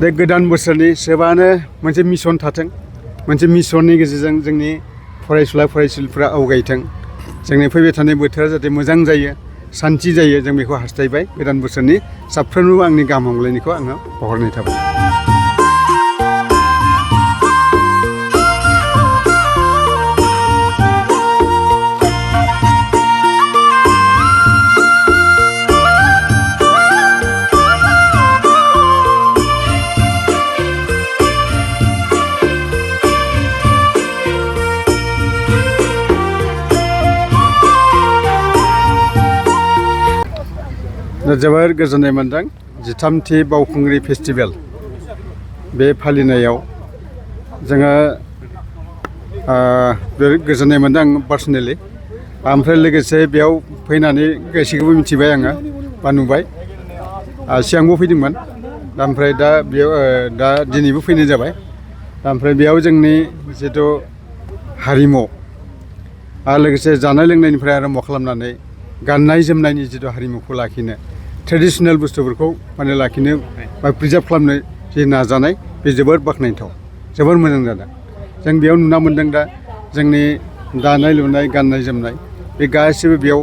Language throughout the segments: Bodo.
बे गोदान बोसोरनि सोबानो मोनसे मिशन थाथों मोनसे मिशननि गेजेरजों जोंनि फरायसुला फरायसुलिफोरा आवगायथों जोंनि फैबाय थानाय बोथोरा जाहाथे मोजां जायो शान्ति जायो जों बेखौ हास्थायबाय गोदान बोसोरनि साफ्रोमनोबो आंनि गाहाम हामलायनायखौ आङो बावहरनाय थाबाय। जोबोर गोजोननाय मोनदों 13थि बावखुंग्रि फेस्टिभेल बे फालिनायाव जोङो गोजोननाय मोनदों आं पार्सनेलि ओमफ्राय लोगोसे बेयाव फैनानै गासैखौबो मिथिबाय आङो बा नुबाय सिगांबो फैदोंमोन ओमफ्राय दा बेयाव दा दिनैबो फैनाय जाबाय ओमफ्राय बेयाव जोंनि जिथु हारिमु आरो लोगोसे जानाय लोंनायनिफ्राय आरम्भ खालामनानै गाननाय जोमनायनि जिथु हारिमुखौ लाखिनो ट्रेडिशनेल बुस्थुफोरखौ माने लाखिनो बा प्रिजार्भ खालामनो जि नाजानाय बे जोबोर बाख्नायथाव जोबोर मोजां जादों। जों बेयाव नुना मोन्दों दा जोंनि दानाय लुनाय गाननाय जोमनाय बे गासिबो बेयाव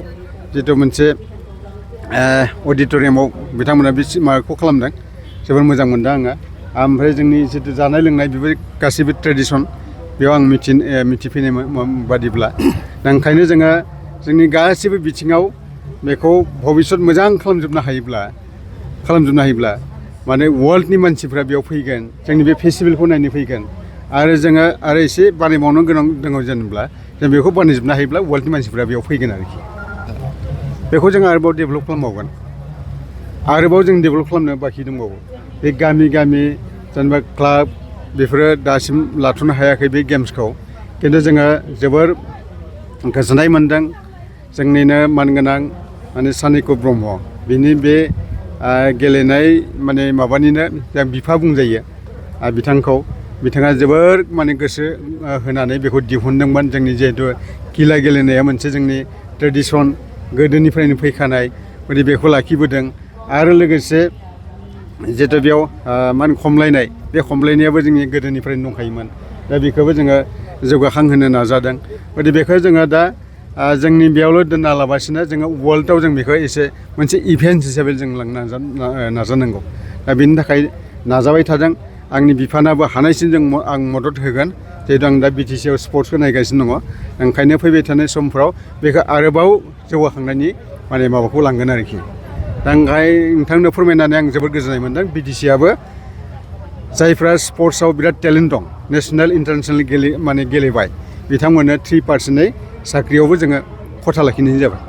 जिथु मोनसे अडिट'रियामाव बिथांमोना बे माबाखौ खालामदों जोबोर मोजां मोनदों आङो। ओमफ्राय जोंनि जिथु जानाय लोंनाय बेबो गासिबो ट्रेडिसन बेयाव आं मिथिफैनाय बादिब्ला दा ओंखायनो जोङो जोंनि गासिबो बिथिङाव बेखौ भबिष्यत मोजां खालामजोबनो हायोब्ला माने वर्ल्डनि मानसिफ्रा बेयाव फैगोन जोंनि बे फेस्टिभेलखौ नायनो फैगोन आरो जोङो आरो एसे बानायबावनो गोनां दङ जेनेबा जों बेखौ बानायजोबनो हायोब्ला वर्ल्डनि मानसिफ्रा बेयाव फैगोन आरोखि बेखौ जों आरोबाव डेभेलप खालामबावगोन आरोबाव जों डेभेलप खालामनो बाखि दंबावो बे गामि जेनेबा क्लाब बेफोरो दासिम लाथ'नो हायाखै बे गेम्सखौ खिन्थु जोङो जोबोर गोजोननाय मोनदों जोंनिनो मानगोनां माने सानिक ब्रह्म बिनि बे गेलेनाय माने माबानिनो बिफा बुंजायो बिथाङा जोबोर माने गोसो होनानै बेखौ दिहुनदोंमोन जोंनि जिहेतु गिला गेलेनाया मोनसे जोंनि ट्रेडिसन गोदोनिफ्रायनो फैखानाय माने बेखौ लाखिबोदों आरो लोगोसे जिहेतु बेयाव मान खमलायनाय बे खमलायनायाबो जोंनि गोदोनिफ्रायनो दंखायोमोन दा बेखौबो जोङो जौगाखांहोनो नाजादों गथिखे बेखौ जोङो दा जोंनि बेयावल' दोनना लाबासिनो जोङो वर्ल्डआव जों बेखौ एसे मोनसे इभेन्ट हिसाबै जों लांनो नाजानांगौ दा बेनि थाखाय नाजाबाय थादों आंनि बिफानाबो हानायसिम आं मदद होगोन जिहेतु आं दा बिटिसिआव स्पर्ट्सखौ नायगासिनो दङ ओंखायनो फैबाय थानाय समफ्राव बेखौ आरोबाव जौगाखांनायनि माने माबाखौ लांगोन आरोखि दा ओंखायनो नोंथांनो फोरमायनानै आं जोबोद गोजोननाय मोनदों बिटिसिआबो जायफ्रा स्पर्ट्सआव बिराद टेलेन्ट दं नेसनेल इन्टारनेसनेल गेलेबाय बिथांमोननो 3% साख्रियावबो जोङो खथा लाखिनाय जाबाय।